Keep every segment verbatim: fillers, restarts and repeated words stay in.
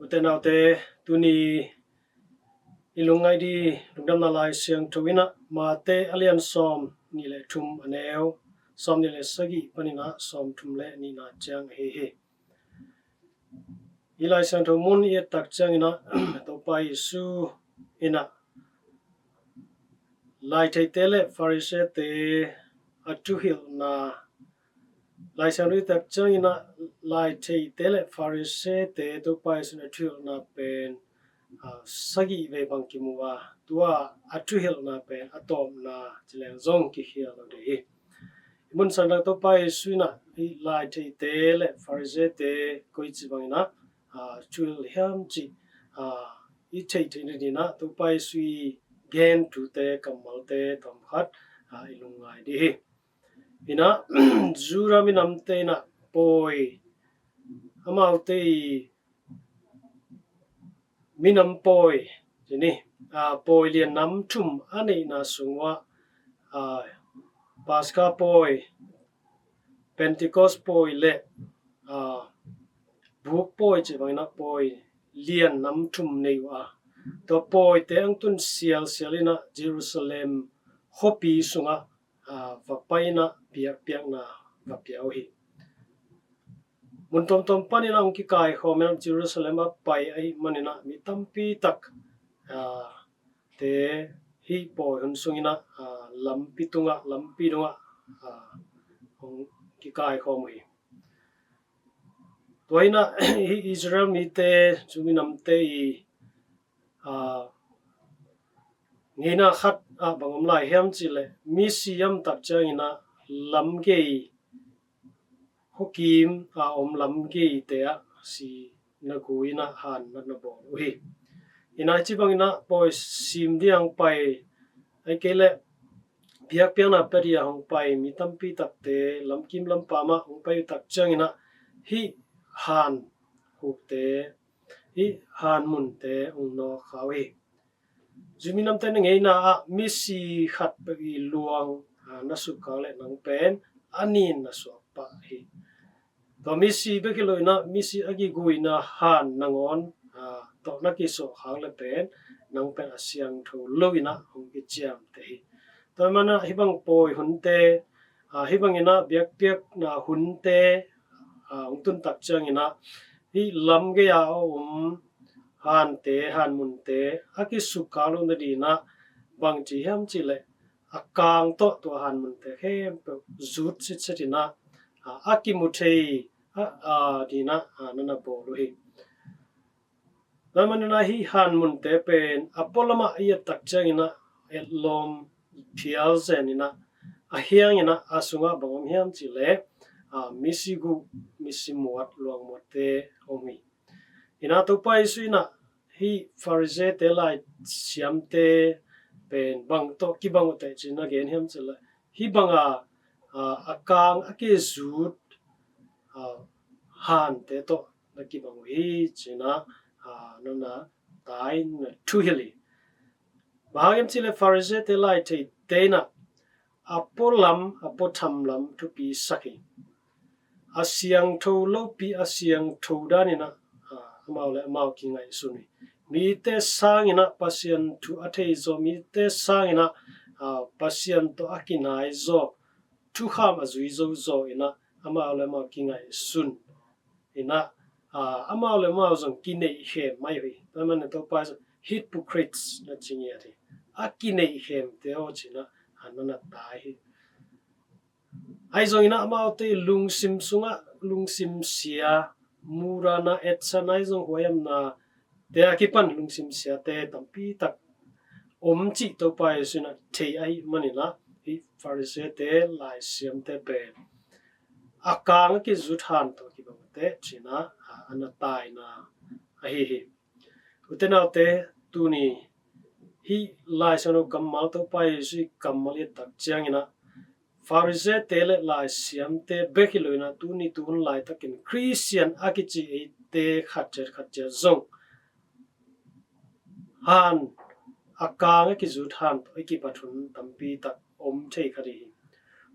Ute naute, tuni i lungngaih ding lungdamna Lai Siangtho in ah Mate a lian sawm nih le thum, a neu sawm nih le sagih panin ah sawm thum le nihna ciang ahi hi. I Lai Siangtho mun i et tak ciangin ah Topa Jesu in ah laitheite le Farisee-te a thuhilhna, Lai Siangtho i et tak ciangin ah laitheite le Farisee-te Topa Jesu in a thuhilhna pen, ah, sagih vei bang kimu a, tua a thuhilhna pen a tawpna ci leng zong kikhial lo ding hi. Mun sang dang Topa Jesu in ah i laitheite le Farisee-te koici bangin ah, ah, thuhilh hiam cih, ah, i theih theih nadingin ah Topa Jesu i gen thute, kammalte tawmkhat, ah, i lungngai ding hi. In ah Judah minamte in ah pawi, amaute i minam pawi, ci ni, ah, pawi lian nam thum a neihna sung uah, ah, Paska pawi, Pentecost pawi le, ah, buk pawi ci bangin ah pawi lian nam thum nei uh a, tua pawite ang tun sialsial in ah Jerusalem khuapi sungah, ah, va pai in ah biakpiakna va pia uh hi. Mun tuamtuam panin ah hong kikaikhawm in ah Jerusalem ah pai ahih manin ah mi tampi tak, ah, te hih pawi hun sungin ah, ah, lampi tungah, lampi tungah, ah, hong kikaikhawm uh hi. Tua in ah hih Israel mite, Jew minamte i, ah, ngeina khat ah bang om lai hiam cih leh, misi a om tak ciangin ah lamgei, khuakim a om lamgeite ah si na gu in ah han na na bawl uh hi. In ah hih ci bangin ah pawi sim ding a hong pai, ahih kei leh biakpiakna pia ding a hong pai mi tampi takte, lamkim lampam ah hong pai uh tak ciangin ah hih han hukte, hih han munte hong nawk kha uh hi. Jew minamte na ngeina ah misi khat bek i luang, ah, na sukkhak leh nang pen a nin na suak pah hi. Tua misi bek hi lo in ah misi a kiguina han nangawn, ah, tawh na kisuahkhak leh pen nang pen a siangtho lo in ah hong kiciamteh hi. Tua ahih manin ah hih bang pawi hunte, ah, hih bangin ah biakpiakna hunte, ah, hong tun tak ciangin ah hih lamgei a om hante, han munte a kisukkhak loh nadingin ah bang ci hiam cih leh, a kang tawh tua han munte khempeuh zut sitset in ah, ah, a kimu thei, ah, ah, dingin ah, ah, na na bawl uh hi. Tua ahih manin ah hih han munte pen a pualam ah i et tak ciangin ah etlawm phial zen in ah, a hiang in ah a sungah bang om hiam cih leh, ah, misi guh, misi muat, luang muatte om hi. In ah Topa Jesu in ah hih Farisee-te, laisiamte pen bang tawh kibang uh teh ci-in na gen hiam cih leh, hih bang a, ah, a kang a kizut, ah, hante tawh na kibang uh hi ci-in ah, ah, na na tai, na thuhilh hi. Bang hang hiam cih leh Farisee-te, laitheite in ah a pualam, a puatham lam thupisak hi. A siangtho lopi, a siangtho danin ah, ah, amau le amau kingaihsun hi. Mite sangin ah Pasian thu a thei zaw, mite sangin ah, ah, Pasian tawh a kinai zaw, thukham a zui zo zaw in ah amau le amau kingaihsun in ah, ah, amau le amau zong kineihkhem mai uh hi. Tua ahih manin Topa Jesu in hypocrites na ci ngiat hi. A kineihkhemte aw ci-in ah, ah, na na tai hi. Ahi zongin ah amaute lungsim sungah lungsim sia, murana, etsan, ahi zong huaihamnate a kipan lungsim siate tampi tak om cih Topa Jesu in ah thei ahih manin ah hih Farisee-te, laisiamte pen a kang a kizut han tawh kibang uh teh ci-in ah, ah, a na taina ahi hi. Ute naute, tuni hih Lai Siangtho kammal, Topa Jesu i kammal i et tak ciangin ah Farisee-te le laisiamte bek hi lo in ah tuni tuhun laitakin Khristian a kici eite khat ciat khat ciat zong han, a kang a kizut han tawh i kibat hun tampi tak om thei kha ding hi.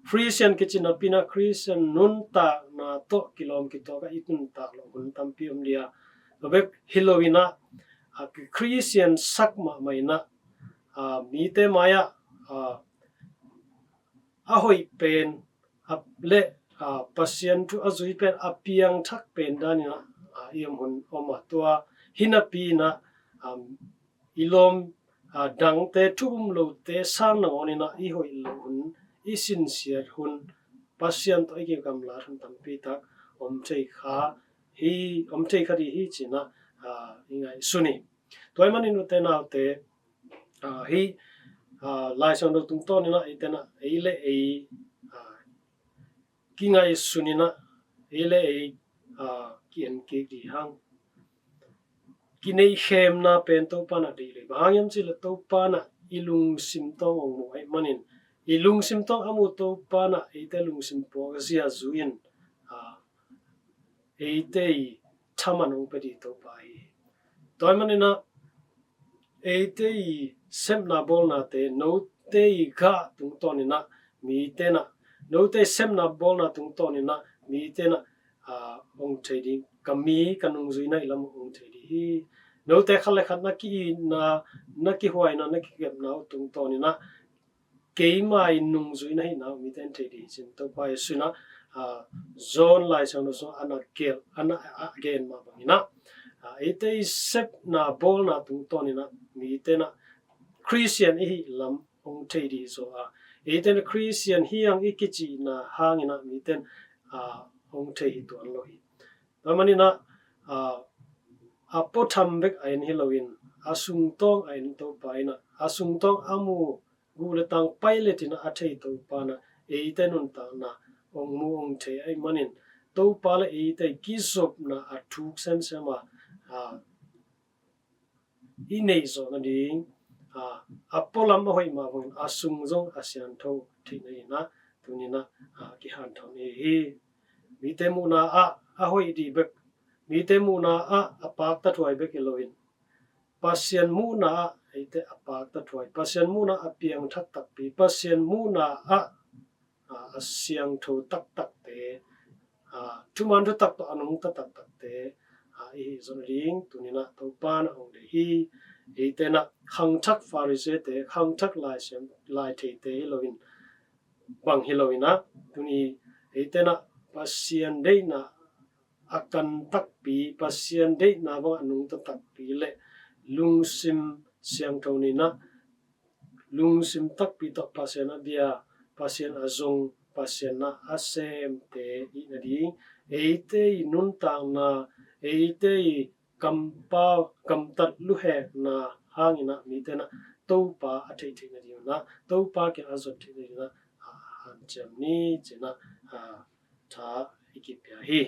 Khristian kici napi-in ah Khristian nuntakna tawh kilawm kituak a i nuntak loh hun tampi om ding a, Tua bek hi lo in ah, a, Khristian sak mahmah in ah, a, mite mai-ah, a, a hoih pen, a, le, a, Pasian thu a zui pen, a piangthak pen dan in ah, a, i om hun om a, tua hi napi in ah, a, i lawm, a, dangte, thu um lote sang nangawn in ah i hoih loh hun, i sinsiat hun, Pasian tawh i kigamlat hun tampi tak om thei kha hi, om thei kha ding hi ci-in ah, a, i ngaihsun hi. Tua ahih manin ute naute, a, hih, a, Lai Siangtho tungtawn in ah eite in ah ei le ei, a, kingaihsun in ah ei le ei, a, ki-en kik ding hang. Kineihkhemna pen Topa in ah deih lo hi. Bang hang hiam cih leh Topa in ah i lungsim tawng hong mu ahih manin, i lungsim tawng a mu Topa in ah eite lungsim puakzia zui-in, a, eite i thaman hong pia ding Topa hi. Tua ahih manin ah eite i sepna bawlnate, note i gah tungtawn in ah mite in ah, note i sepna bawlna tungtawn in ah mite in ah, a, hong thei ding, ka mi, ka nungzuina i lam uh hong thei ding hi. Note khat le khat na ki-itna, na kihuaina, na kikepna uh tungtawn in ah keima i nungzuina hihna uh mite in thei ding hi ci-in Topa Jesu in ah, a, John Lai Siangtho sungah a na gen, a na, a gen mah bang in ah, a, eite i sepna bawlna tungtawn in ah mite in ah Khristian i hih lam hong thei ding hi zaw a, eite in ah Khristian hi hang i kicihna hang in ah mite in, a, hong thei hi tuan lo hi. Tua ahih manin ah, a, a puatham bek a en hi lo in, a sungtawng a en Topa in ah, a sungtawng a mu, guh le tang pailet in ah a thei Topa in ah eite nuntakna hong mu hong thei ahih manin, Topa le eite i kizopna a thuk semsem a, a, i neih zawh nading, a, a pualam a hoih mah bangin a sung zong a siangtho theih nading in ah tuni in ah, a, kihanthawn i hi hi. Mite muhna ah a hoih ding bek, mite muhna ah a paktathuai bek hi lo in, Pasian muhna ah eite a paktathuai, Pasian muhna ah a piangthak takpi, Pasian muhna ah, a, a siangtho taktakte, a, thuman thutak tawh a nungta taktakte, a, i hih zawh nading tuni in ah Topa in ah hong deih hi. Eite in ah khangthak Pharisee-te, khangthak Lai Siam, Lai Theite hi lo in, bang hi lo in ah, tuni eite in ah Pasian deihna a kan takpi, Pasian deihna bang a nungta takpi le lungsim siangtho nei in ah, lungsim takpi tawh Pasian a bia, Pasian a zong, Pasian a semte i hih nading, eite i nuntakna, eite i kampau, kamtat luhekna hang in ah mite in ah Topa a theih theih nading in ah, Topa kiang a zot theih nading in ah, a, hanciam ni ci-in ah, a, tha i kipia hi.